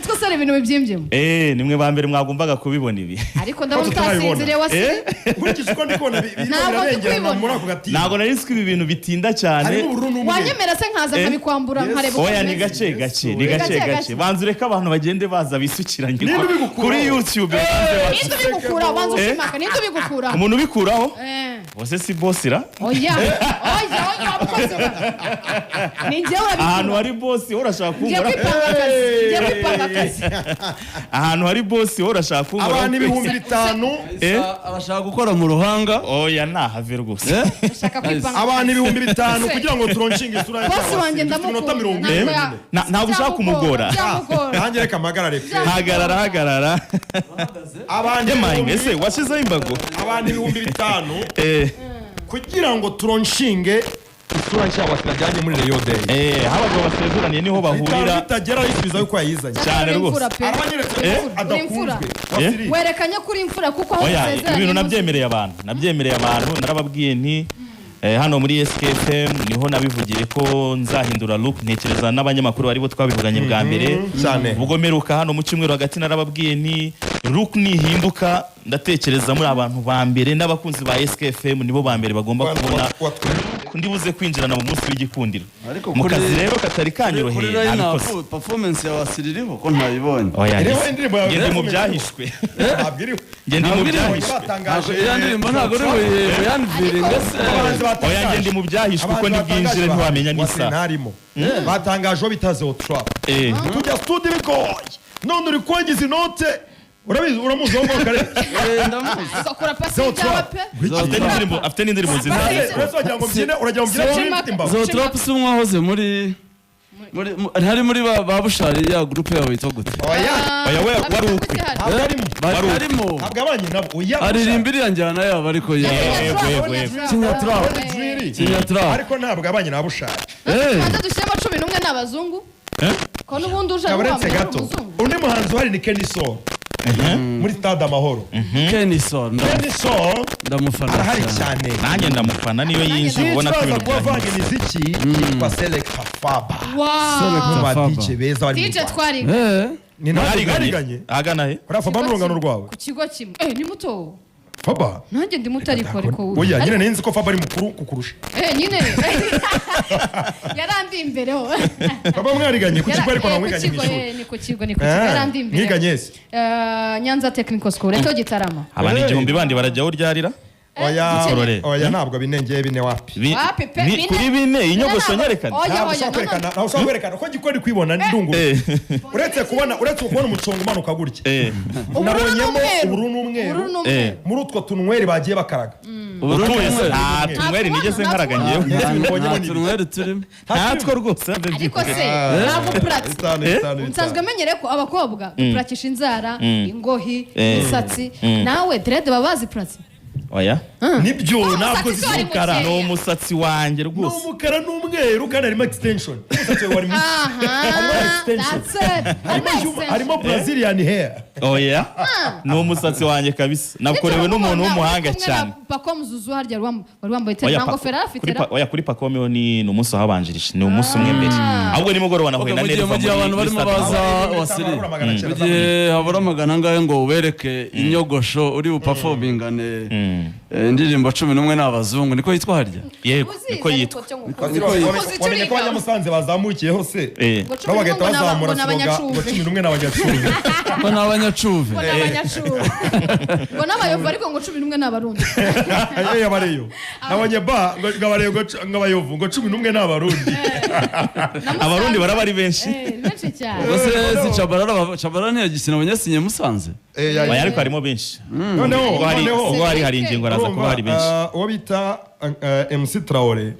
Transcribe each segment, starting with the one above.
Mutwe se hari ibintu bibyimbyemo? Nimwe ba mbere mwagombaga kubibona ibi. Ariko ndabona Ko tutarabibona. utasinziriye wasi. Nkurikije uko ndi kubona birimo Ntabwo ndi birabengerana kubibona. muri ako gatimba. Ntabwo nari nzi ko ibi bintu bitinda cyane. Harimo ubururu n'umweru. Wanyemera se nkaza Eh? nkabikwambura, Yes. nkareba uko Oya, ni bimeze? gake gake, ni gake Gake gake. gake. Banza ureke abantu bagende baza bisukiranye Ninde ubigukuraho? kuri YouTube, banze Ninde ubigukura? Banza ushimaka, ninde ubigukura? Umuntu ubikuraho Eh. bose si boss ra? Oya, oya, oya, wabukoze ni njyewe urabikura. Ahantu hari boss wowe urashaka Ngiye kunkora. kwipanga akazi, ngiye kwipanga akazi. Ahantu hari boss wowe urashaka kunkora. Abantu 5000. Eh? Arashaka gukora mu ruhanga. Oya, nahave rwose. Eh? Ndashaka kwipanga Abantu akazi. 5000 kugira ngo tulaunchinge isura Boss yacu. wanjye Dufite iminota ndamukunda. 40. Ntabwo Ntabwo ushaka kumugora. Byamugora. Nanjye reka mpagarare pe. Hagarara, hagarara. Abantu Emaye, ibihumbi ese washyizeho imbago? Abantu 5000 kugira ngo tulaunchinge isura nshya wasajyanye muri Rayon Day. Aho abagabo basezeraniye niho 5 bahurira. Bitagera yisubiza yuko yayizanye. Cyane Uri rwose. imfura pe. Arabanyeretse ko Uri imfura. adakunzwe. Wasiri. Werekanye ko uri imfura kuko aho Oya, usezeranye ibintu nabyemereye abantu, nabyemereye abantu, narababwiye nti hano muri SKFM niho nabivugiye ko nzahindura look. Ntekereza n'abanyamakuru bari bo twabivuganye bwa mbere. Cyane. Ubwo mperuka hano mu cyumweru hagati, narababwiye nti look nihinduka, ndatekereza muri abantu ba mbere n'abakunzi ba SKFM nibo ba mbere bagomba kubona ndi buze kwinjirana mu munsi w'igikundiro. Ariko Mu kazi rero katari kuri kanyoroheye, line nabikoze. up, performance ya Wasiri iriho ko ntayibonye? Oya, Iriho indirimbo yawe. ngende mu byahishwe. Ntabwo iriho. Ngende mu Ntabwo iriho. byahishwe. Batangaje. Ntabwo iriya ndirimbo, ntabwo uri buyanviringe se? Abahanzi batangaje. Oya, ngende mu byahishwe, uko Abahanzi ndi bwinjire batangaje ntiwamenya bahari. Wasiri n'isaha. ntarimo. Batangaje uwo bita Zeo Trap. Tujya studio bigoye, none uri kwangiza inote. Urabizi, uramuzi wo mu karere. Eh, ndamuzi. Ugakora pasi Zeo byawe Trap. pe. Afite n'indirimbo, afite n'indirimbo nziza. Pasi- Uretse wagira ngo mbyine, uragira ngo mbyine Zeo mfite imbago. Zeo Trap si umwe wahoze muri ntari muri ba Bushari, ya groupe yabo yitwa gute? Oya. Oya, we wari ukwe. Ntabwo arimo. Bari Wari arimo. Ntabwo abanye nabo, oya. Aririmba iriya njyana yabo ariko ya Yego, yego, yego. Kinyatrap. Drill. Kinyatrap. Ariko ntabwo abanye na Bushari. Eh. Tubanze dushyiremo 11 ni abazungu, ko n'ubundi uje ari Kabaretse uwa mbere ari gato. umuzungu. Undi muhanzi uhari ni Kenny Sol muri Stade Amahoro. Kenny Sol Kenny Sol ndamufana arahari cyane. cyane. Nanjye ndamufana, niyo yinjiye ubona ko Turaza ibintu kuba byahindutse. avanga imiziki, yitwa Selecta Faba. Wow. Mu ba Faba. DJ beza bari mu DJ Rwanda. twariga. Eh. Ni ntabwo Mwariganye? mwariganye. Ahagana he? Uriya Faba n'urungano rwawe. Ku kigo kimwe. Eh, ni muto. Faba. Nanjye ndi muto ariko Oya nyine, nari nzi ko Faba ari mukuru kukurusha. Eh, nyine yarandi imbereho. Faba mwariganye ku kigo, ariko Ku namwiganye mu kigo, ishuri. eh, ni ku kigo, ni ku kigo, yarandi imbere. Mwiganye se? Nyanza Technical School, Eto Gitarama. Abantu Hey. 1000 bandi barajyaho ryarira. Oya. Sorore. Oya, ntabwo binengeye bine, wapi. Wapi pe, bine. Kuri bine inyogosho Bine ntabwo- nyerekane. Oya, Ntabwo oya, ushobora no, no. kwerekana, ntabwo ushobora kwerekana uko gikora kwibona ndunguru. Uretse kubona umucongo umanuka gutya. Ubururu Nabonyemo n'umweru. ubururu n'umweru. Ubururu n'umweru. Muri utwo tunweri bagiye bakaraga. Ubururu Utuye se n'umweru. nta tunyweri nigeze nkaraga ngewe. Nta tunyweri turimo. Ntatwo rwose. Ariko se ntabwo puratse? 5, 5, Nsanzwe 5. menyere ko abakobwa dupurakisha inzara, ingohi, imisatsi. Nawe dread baba bazipuratse? Oya. Nibyo, Wa ntabwo musatsi wari z'umukara. mukeya. Ni umusatsi wanjye Ni rwose. umukara n'umweru, kandi harimo extension. Umusatsi wawe wari muke. Aha, Extension. that's it. Harimo extension. Harimo Brazilian hair. Oya, ni umusatsi wanjye kabisa, nakorewe n'umuntu w'umuhanga cyane. Pako Muzuzu harya wari wambaye Oya, nta ngofero yari afite kuri ra? Oya, kuri Pakome ho ni umunsi wahabanjirije, ni umunsi umwe mbere. Ahubwo nimugoroba nahuye Okay, na mu gihe Nerva mu gihe muri abantu muri barimo Stade baza Amahoro. Wasiri, Habura 900. mu gihe habura magana angahe ngo ubereke inyogosho uri bupafomingane indirimbo 11 ni abazungu, niko yitwa harya? Yego, Uzizi niko ariko yitwa. cyo ngukunda. Uzi icyo Wamenye ko biga? Abanyamusanze bazamukiye hose, Eh. Ngo cumi nabo bagahita n'umwe ngo bazamura ni slogan ngo abanyacuve. 11 ni abanyacuve. Ngo ni abanyacuve. Ngo ni abanyacuve, ngo n'abayovu, ariko ngo 11 ni Abarundi. Ayo abareyo nabonye ba ngo abareyo ngo abayovu ngo 11 ni Abarundi. Na Musanze. Abarundi baraba ari benshi. Eh, benshi cyane. Ubwo se si Chabalala? Chabalala ntiyagisina, abanyasinye Musanze. Oya, ariko harimo benshi. Noneho Ubwo hari noneho ubwo hari ingingo, araza kuba hari benshi. Uwo bita MC Traore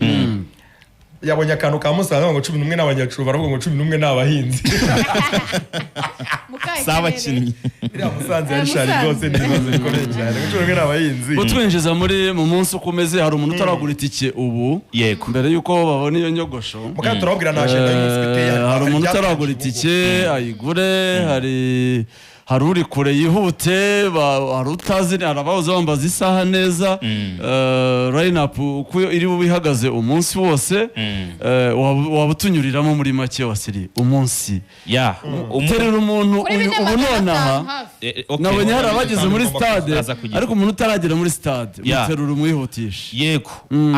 yabonye akantu ka Musanze ngo 11 ni abanyacuba, baravuga ngo 11 ni abahinzi. Mukaye Si abakinnyi. Iriya Musanze Eh, ya Rishari Musanze. rwose ni ibibazo bikomeye cyane, ngo 11 ni abahinzi. Utwinjiza muri mu munsi uko umeze, hari umuntu utaragura itike ubu Yego. mbere y'uko babona iyo nyogosho? Mukanya turababwira na agenda y'umunsi biteye. Hari umuntu utaragura itike ayigure, hari Hari uri kure yihute, hari utazi, hari abahoze bambaza isaha neza, line up uko iri bube ihagaze umunsi wose. Waba utunyuriramo muri make, Wasiri, umunsi Ya, terera umuntu Kuri uyu bine ubu magana nonaha. atanu hafi. Okay. Nabonye hari abageze muri stade, Aza kugira. ariko umuntu utaragera muri stade, muterura umwihutishe. Yego,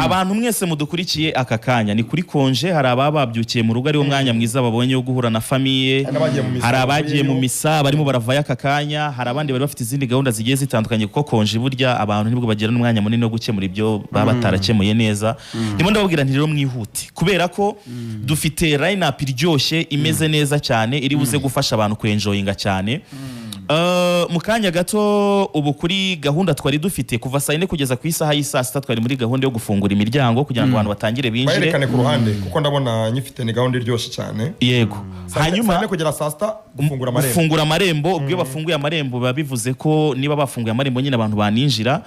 abantu mwese mudukurikiye aka kanya, ni kuri congé. Hari ababa babyukiye mu rugo, ariwo mwanya mwiza babonye wo guhura na famille. Hari n'abagiye mu misa. Hari abagiye mu bavuyeyo. misa barimo baravayo aka kanya, hari abandi bari bafite izindi gahunda zigiye zitandukanye, kuko congé burya abantu nibwo bagira n'umwanya munini wo gukemura ibyo baba batarakemuye neza. Ndimo ndababwira nti rero mwihute, kubera ko dufite line up iryoshye, imeze neza cyane, iri buze gufasha abantu kwenjoyinga cyane. Mu kanya gato, ubu kuri gahunda twari dufite kuva saa 4 kugeza ku isaha y'i saa 6, twari muri gahunda yo gufungura imiryango kugira ngo abantu batangire binjire. Bayerekane ku ruhande, kuko ndabona nyifite, ni gahunda iryoshye cyane. Yego. Hanyuma Hanyuma 4 kugera saa 6 gufungura amarembo. Gufungura amarembo. Ubwo iyo bafunguye amarembo, biba bivuze ko niba bafunguye amarembo nyine abantu baninjira.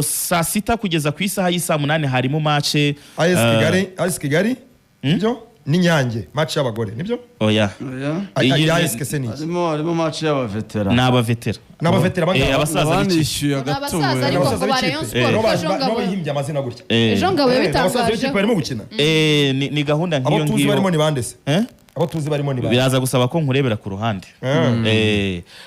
Saa 6 kugeza ku isaha y'i saa 8 harimo match. AS Kigali, AS Kigali nibyo, n'Inyange, match y'abagore nibyo. Oya. Oya. Iyi Ya AS se ni iki? Harimo match y'abavetera. Ni abavetera. Ni abavetera bangahe? Abasaza b'ikipe. Banishyuye Ni abasaza agatuwe. ariko Abasaza ngo ba Rayon b'ikipe. Sport, Nabo ko ejo nabo Ngabo bihimbye amazina gutya. Ejo Ngabo Abasaza b'ikipe yabitangaje. barimo gukina. Ni gahunda Abo nk'iyo tuzi ngiyo. barimo ni bande se? Eh? Abo tuzi barimo ni bande? Biraza gusaba ko nkurebera ku ruhande.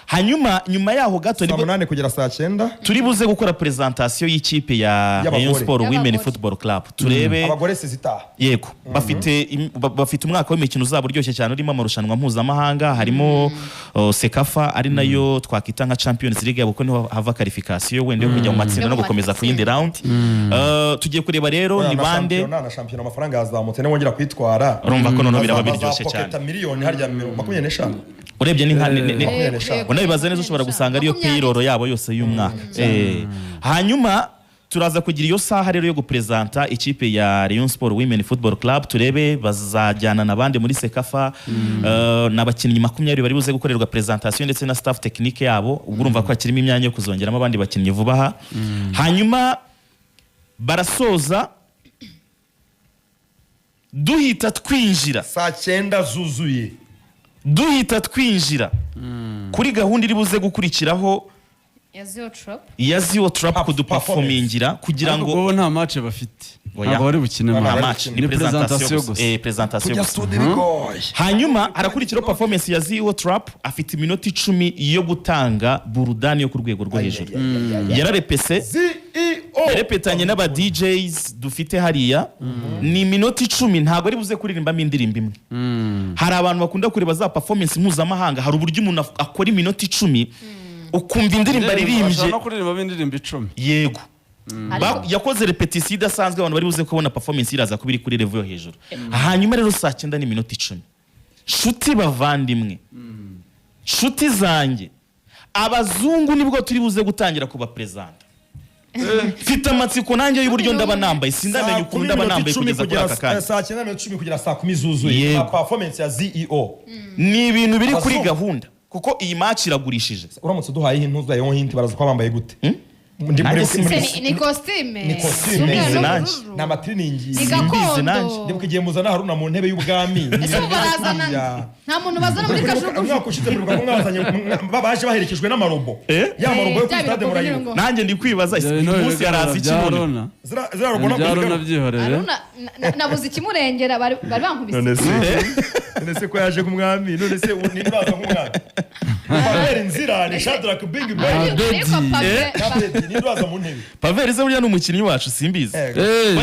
Hanyuma nyuma yaho gato Saa nibwo 8 kugera saa 9. turi buze gukora presentation y'ikipe ya Y'abagore. Rayon Sport Women Y'abagore. Football Club, turebe. Abagore sezitaha. Yego, bafite bafite umwaka w'imikino uzaba uryoshye cyane, urimo amarushanwa mpuzamahanga, harimo CECAFA, ari nayo twakwita nka Champions League yabo, kuko niho hava qualification wenda yo kujya mu matsinda no Yo mu gukomeza ku yindi round. Tugiye kureba rero Oya, ni na bande. shampiyona, na shampiyona amafaranga yazamutse, niwongera kwitwara Urumva ko noneho biraba biryoshye bazapoketa cyane. Miliyoni harya 25. Urebye ni nka 25. Unabibaza neza ushobora gusanga ariyo payroll yabo yose y'umwaka. Hanyuma turaza kugira iyo saha rero yo gupresenta ikipe ya Rayon Sport Women Football Club, turebe bazajyana n'abandi muri CECAFA. N'abakinnyi 20 bari buze gukorerwa presentation ndetse na staff technique yabo. Ubwo urumva ko hakirimo imyanya yo kuzongeramo abandi bakinnyi vuba aha. Hanyuma barasoza, duhita twinjira Saa 9 zuzuye. Duhita twinjira kuri gahunda iri buze gukurikiraho Ya Zeo Trap. Ya Zeo Trap, Performance. kuduperformingira kugira Ariko ngo bo nta match bafite. Oya. Ntabwo bari bukine Nta Nta match. match, ni Ni presentation presentation gusa. gusa. Presentation Tujya gusa. studio bigoye. Hanyuma harakurikiraho performance ya Zeo Trap, afite iminota 10 yo gutanga burudani yo ku rwego rwo hejuru. Yararepese, CEO. yarepetanye n'aba DJs dufite hariya. Ni iminota 10, ntabwo ari buze kuririmbamo indirimbo imwe. Hari abantu bakunda kureba za performance mpuzamahanga, hari uburyo umuntu akora iminota 10 ukumva indirimbo aririmbye. Bashobora no kuririmba indirimbo 10. Yego. Ariko Yakoze repetition idasanzwe, abantu bari buze kubona performance iraza kuba iri kuri level yo hejuru. Hanyuma rero saa 9 n'iminota 10, nshuti bavandimwe, nshuti zanjye, abazungu nibwo turi buze gutangira kubaperezanta. Mfite amatsiko nanjye y'uburyo ndaba nambaye, sindamenya Saa ukuntu kumi ndaba n'iminota nambaye 10 kugeza kuri kugera aka kanya. Saa 9 n'iminota 10 kugera saa 10 zuzuye. Yego. Na performance ya CEO. Ni ibintu biri kuri Abazungu. gahunda, kuko iyi match iragurishije. Uramutse uduhaye hint, uduhaye hint, baraza kuba bambaye gute? Ndi Nanjye Se ni costume. Ni costume. Z'umweru Simbizi nanjye. n'ubururu. Ni amatiriningi. Ni Simbizi gakondo. nanjye. Ndibuka igihe muzana Haruna mu ntebe y'ubwami. Ese ubwo barazana, nta muntu bazana muri kajugujugu? Umwaka ushize muribuka ko mwazanye baje baherekejwe n'amarobo. Eh? Ya marobo yo kuri Bya stade birobo murayibuka. ngo. Nanjye ndi kwibaza ese uyu munsi yaraza iki Bya none? Arona. Ziriya robo ntabwo Bya Arona zigaruka. byihorere. Aruna nabuze ikimurengera, bari bankubise. None se ko yaje nk'umwami, none se ninde uraza nk'umwami? Paveri Nzira ni Shadrack Big Ben. Abedi. Ariko Pave Abedi ninde uraza mu ntebe? Paveri se burya ni umukinnyi wacu? Simbizi. Eh,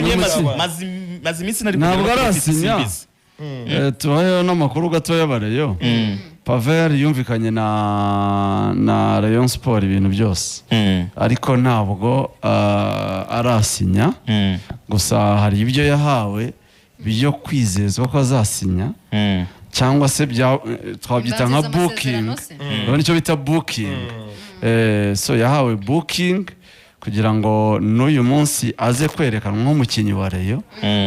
Njye ni umukinnyi. maze iminsi nari Ntabwo kugera kuri City, arasinya. simbizi. Tubaheho n'amakuru gatoya bareyo. Pavel yumvikanye na Rayon Sport ibintu byose, ariko ntabwo arasinya. Gusa hari ibyo yahawe byo kwizezwa ko azasinya, cyangwa se twabyita nka Imbanziriza booking. amasezerano se? Urabona icyo bita booking. So yahawe booking kugira ngo n'uyu munsi aze kwerekanwa nk'umukinnyi wa Rayon,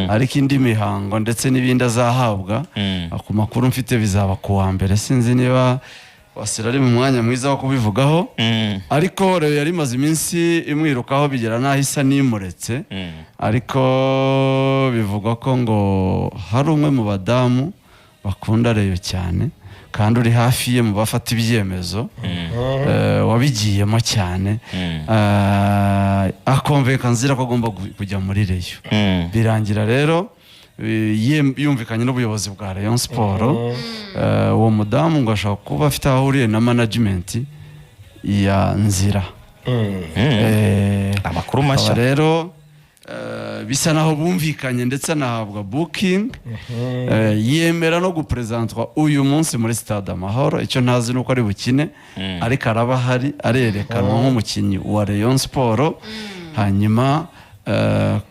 ariko indi mihango ndetse n'ibindi azahabwa, ku makuru mfite bizaba ku wa mbere. Sinzi niba Wasira ari mu mwanya mwiza wo kubivugaho, ariko Rayon yari imaze iminsi imwirukaho, bigera n'aho isa n'imuretse. Ariko bivugwa ko ngo hari umwe mu badamu bakunda Rayon cyane. Kandi uri hafi ye mu bafata ibyemezo, wabigiyemo cyane, akonvenka Nzira ko agomba kujya muri Rayon. Birangira rero yumvikanye n'ubuyobozi bwa Rayon Sport. Uwo mudamu ngo ashobora kuba afite aho ahuriye na management ya Nzira. Amakuru mashya. Akaba rero bisa naho bumvikanye, ndetse anahabwa booking, yemera no guprezantwa uyu munsi muri Stade Amahoro. Icyo ntazi nuko ari bukine, ariko araba ahari, arerekanwa nk'umukinnyi wa Rayon Sport. Hanyuma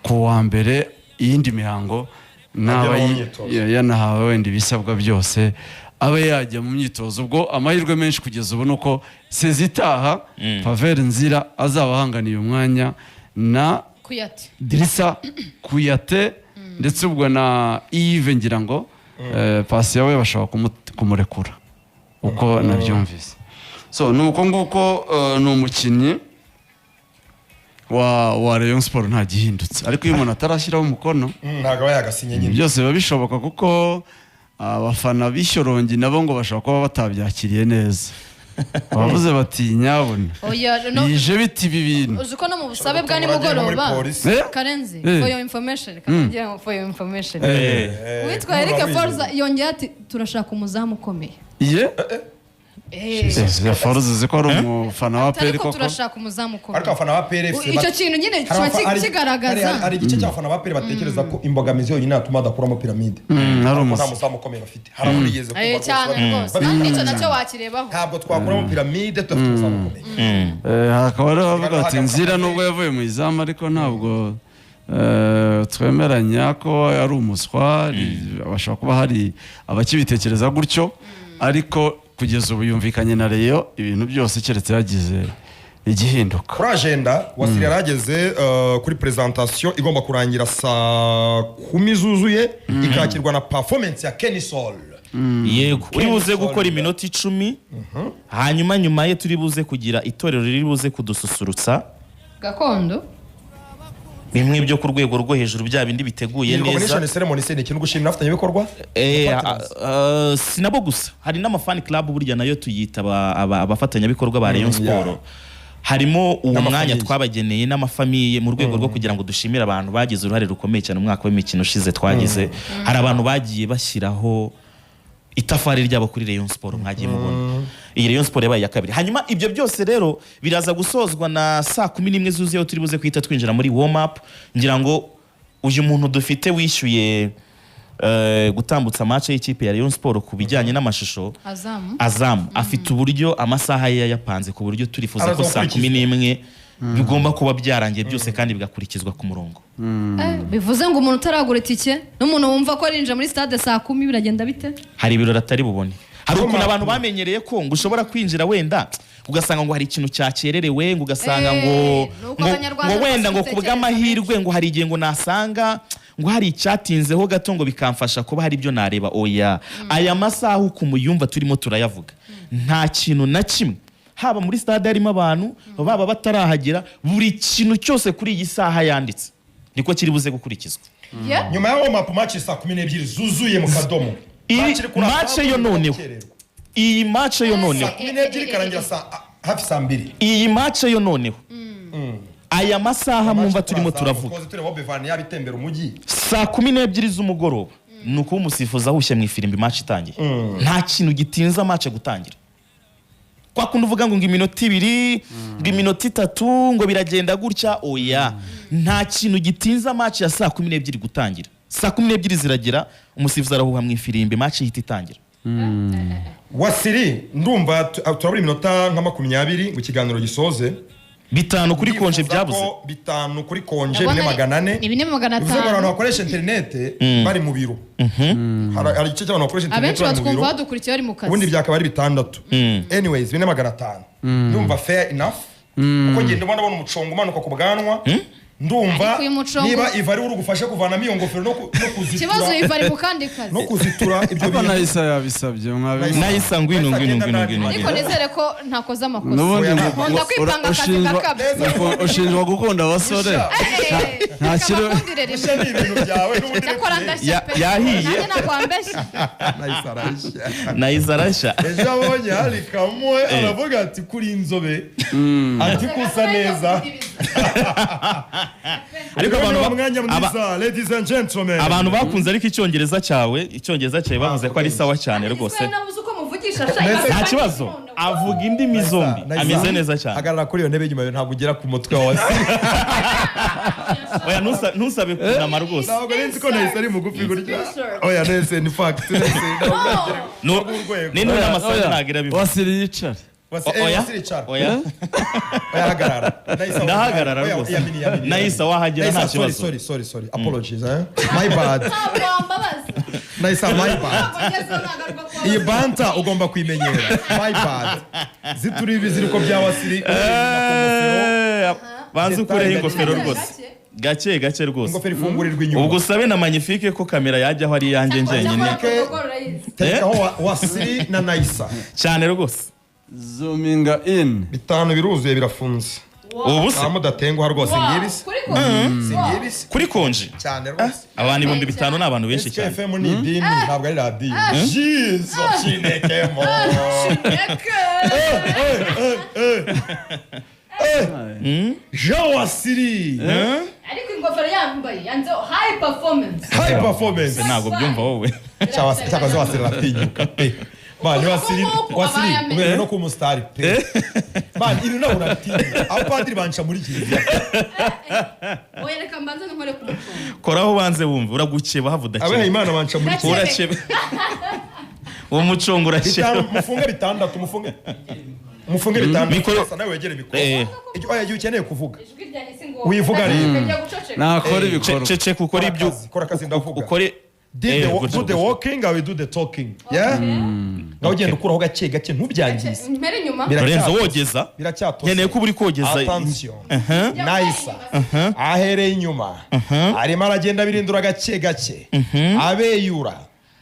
ku wa mbere iyindi mihango naba Ajya mu myitozo. yanahawe wenda ibisabwa byose, abe yajya mu myitozo. Ubwo amahirwe menshi kugeza ubu ni uko saison itaha Pavel Nzira azaba ahanganiye umwanya na Kuyate. Drissa Kuyate, ndetse ubwo na Yves, ngira ngo pasi yawe bashobora kumurekura uko nabyumvise. So ni uko nguko, ni umukinnyi wa Rayon Sport, nta gihindutse, ariko iyo umuntu atarashyiraho umukono Ntabwo aba yagasinye nyine. Byose biba bishoboka, kuko abafana b'Ishyorongi nabo ngo bashobora kuba batabyakiriye neza, bavuze bati: "Nyabuna, Oya, no, bije biti ibi bintu." Uzi ko no mu busabe bwa Muri nimugoroba, polisi. Karenzi, for your information, kakugira ngo for your information, uwitwa Eric Forza yongeye ati: "Turashaka umuzamu ukomeye." Ye. Forza uzi ko ari umufana wa APR Ariko koko. turashaka umuzamu ukomeye. Ariko abafana ba PRFC Icyo kintu nyine kiba kigaragaza. Hari igice cy'abafana ba APR batekereza ko imbogamizi yonyine yatuma badakuramo Piramide Ari ariko umusa. nta muzamu ukomeye bafite. Hari aho bigeze kumva rwose Cyane rwose, kandi icyo nacyo wakirebaho. Ntabwo twakuramo Piramide tudafite umuzamu ukomeye. Hakaba hariho abavuga bati: "Nzira nubwo yavuye mu izamu, ariko ntabwo twemeranya ko ari umuswa." Bashobora kuba hari abakibitekereza gutyo, ariko kugeza ubu yumvikanye na Rayon ibintu byose, keretse yagize igihinduka. Kuri agenda, Wasiri yarageze kuri presentation igomba kurangira saa 10 zuzuye, ikakirwa na performance ya Kenny Sol. Yego, uri buze gukora iminota 10, hanyuma nyuma ye turi buze kugira itorero riri buze kudususurutsa. Gakondo. Bimwe byo ku rwego rwo hejuru, bya bindi biteguye Iyi neza. recognition ceremony se ni ikintu gushimira abafatanyabikorwa? Si nabo gusa, hari n'ama fan club, burya nayo tuyita abafatanyabikorwa ba Rayon Sport. Harimo uwo mwanya N'amafamiye. twabageneye n'amafamiye mu rwego rwo kugira ngo dushimire abantu bagize uruhare rukomeye cyane mu mwaka w'imikino ushize twagize. Hari abantu bagiye bashyiraho itafari ryabo kuri Rayon Sport, mwagiye mubona iyi Rayon Sport yabaye iya kabiri. Hanyuma ibyo byose rero biraza gusozwa na saa 11 zuzuyeho, turi buze guhita twinjira muri warm up. Ngira ngo uyu muntu dufite wishyuye gutambutsa match y'ikipe ya Rayon Sport ku bijyanye n'amashusho, Azamu. Azamu afite uburyo amasaha ye yayapanze, ku buryo turifuza ko Araza saa 11 bigomba kuba byarangiye byose kandi bigakurikizwa ku murongo. Bivuze ngo umuntu utaragura itike n'umuntu wumva ko arinjira muri stade saa 10, biragenda bite? Hari ibirori atari bubone. Hari ukuntu abantu bamenyereye ko ngo ushobora kwinjira wenda ugasanga ngo hari ikintu cyakererewe, ngo ugasanga ngo Ni uko ngo Abanyarwanda ngo wenda ngo rwose ku bw'amahirwe ngo hari igihe ngo nasanga ngo hari icyatinzeho gato ngo bikamfasha kuba hari ibyo nareba. Oya, aya masaha uko muyumva turimo turayavuga, nta kintu na kimwe, haba muri stade harimo abantu, baba batarahagera, buri kintu cyose kuri iyi saha yanditse niko kiri buze gukurikizwa. Yeah. Nyuma ya warm up, match saa 12 zuzuye mu kadomo. Iyi Match iri kuri match Azamu yo noneho. gukererwa. Iyi match yo noneho. Saa 12 ikarangira hafi saa 2. Iyi match yo noneho, aya masaha mwumva turimo turavuga, Twaze tureba Bevani yabitembera umujyi. saa 12 z'umugoroba ni ukuba umusifuzi ahushye mu ifirimbi match itangiye. Nta kintu gitinza match gutangira, kwa kundi uvuga ngo iminota 2, ngo iminota 3, ngo biragenda gutya. Oya, nta kintu gitinza match ya saa 12 gutangira. Saa 12 ziragera, umusifuzi arahuha mu ifirimbi, match ihita itangira. Wasiri, ndumva turabura iminota nka 20 ngo ikiganiro gisoze. 5 kuri konje Ndifuza byabuze. ko 5 kuri konje, Ndabona 4 400. ni 4 500. Bivuze ngo abantu bakoresha interinete bari mu biro, hari igice cy'abantu bakoresha interinete Abenshi bari mu batwumva, biro. badukurikiye bari mu kazi. Ubundi byakaba ari 6. Anyways, 4 500 ndumva fair enough, kuko ngenda ndabona umucongo umanuka ku bwanwa. Ndumva Ariko uyu mucongo- niba Iva ari we ugufashe kuvanamo iyo ngofero no Ikibazo kuzitura, Iva ari mu kandi kazi. no kuzitura ibyo Ariko bintu. Nahise yabisabye mwabi. Nahise, ngwino, ngwino, ngwino, ngwino. Ariko nizere ko ntakoze amakosa. N'ubundi Oya, ngo Nkunda kwipanga akazi kakabye. ushinjwa gukunda abasore. Nta Reka bakundire rimwe. Gushya ni ibintu byawe n'ubundi. Cyakora ndashya pe. Yahiye. Nanjye ntabwo wambeshya. Nahise arashya. Nahise arashya. Ejo abonye hari kamwe aravuga ati kuri inzobe, ati kusa neza. Ariko abantu Uyu ni umwanya mwiza, ladies and gentlemen. Abantu bakunze, ariko icyongereza cyawe bavuze ko ari sawa cyane rwose. Nabuze uko muvugisha. Nta kibazo, avuga indimi zombi. Nahise- Ameze neza cyane. Hagarara kuri iyo ntebe inyuma yawe, ntabwo ugera ku mutwe wawe. Oya, ntusabe kunama rwose. Ntabwo nzi ko nahise ari mugufi gutya. Oya, nahise ni fact, nahise ntabwo urwego. Ni none amasaha Oya, ntabwo irabivuga. Wasiri yicare. Oya. Wasiri icara. Oya. Oya, hagarara. Nahise. Ndahagarara Oya, rwose. yamini, yamini, Nahise yamini. wahagera, nta Nahise, sorry, kibazo. sorry, sorry, sorry, apologies, eh, my bad. Ntabwo wambabaza. Nahise, my bad. Ntabwo ngezeho, nagaruka kubabaza. Iyi banta ugomba kuyimenyera. My bad. Zituri ibiziriko bya Wasiri. Banza ukureho ingofero Gake. rwose, gake gake rwose. Ingofero ifungurirwa inyuma. Ubwo usabe na Magnifique ko kamera yajyaho ari iyanjye njyenyine. Cyakora protocol urayizi. Terekaho Wasiri na Nayisa. Cyane rwose. Zoominga in. 5 biruzuye, birafunze. Ubu se Nta mudatenguha rwose. Wow, Ngibi se. kuri ko- Si ngibi se? Kuri konji. Cyane rwose. Abantu 5000 ni abantu benshi cyane. SKFM ni idini, ntabwo ari radiyo. Jizo Chinekemo. Chineke. Jean Wasiri. Ariko ingofero yambaye yanditseho high performance. High performance. Ntabwo byumva wowe. Cyakoze Wasiri aratinyuka pe. Man, Wasiri, Ubu Wasiri abaye ameze. uberewe no kuba umusitari pe. Man, ibi ntabwo uratinya, abapadiri banca muri kiliziya. Oya, reka mbanze nkore ku mutungo. Koraho ubanze wumva uragukeba, hava Abehaye udakeba. Imana banca muri Gake. kiliziya. Urakeba uwo mucongo, urakeba. 5, mufunge 6, mufunge 6. Mikoro- Asa nawe wegere mikoro. Oya, igihe ukeneye kuvuga Ijwi ryanjye si ngombwa. Wivuga rero. Njya guceceka. Nakora ibikorwa. Ceceka ukore ibyo. Akazi, kora akazi, ndavuga. Ukore. Did the, Gutyo, do the gutyo. walking, I will do the talking. Yeah? Ngaho ugenda ukuraho gake gake, ntubyangize. Mpere inyuma. Lorenzo, wogeza. Biracyatose. Nkeneye ko uba uri kogeza. Attention. Nice. Ahereye inyuma. Arimo aragenda abirindura gake gake. Abeyura.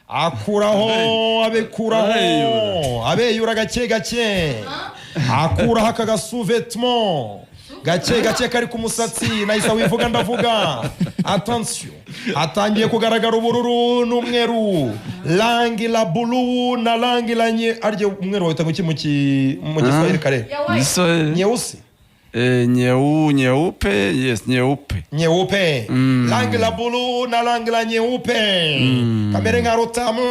Akuraho, abekuraho. Abeyura gake gake. Akuraho aka gasuvetmo. Gake gake kari ku musatsi. Nahise wivuga ndavuga. Attention. Hatangiye kugaragara ubururu n'umweru. Rangi la blue na rangi la nye arye umweru wahita ngo iki mu Giswahili kare? Ya white. Giswahili. Nyeusi. Nyeupe, yes, nyeupe. Nyeupe. Rangi la blue na rangi la nyeupe. Kamere nka Rutamu.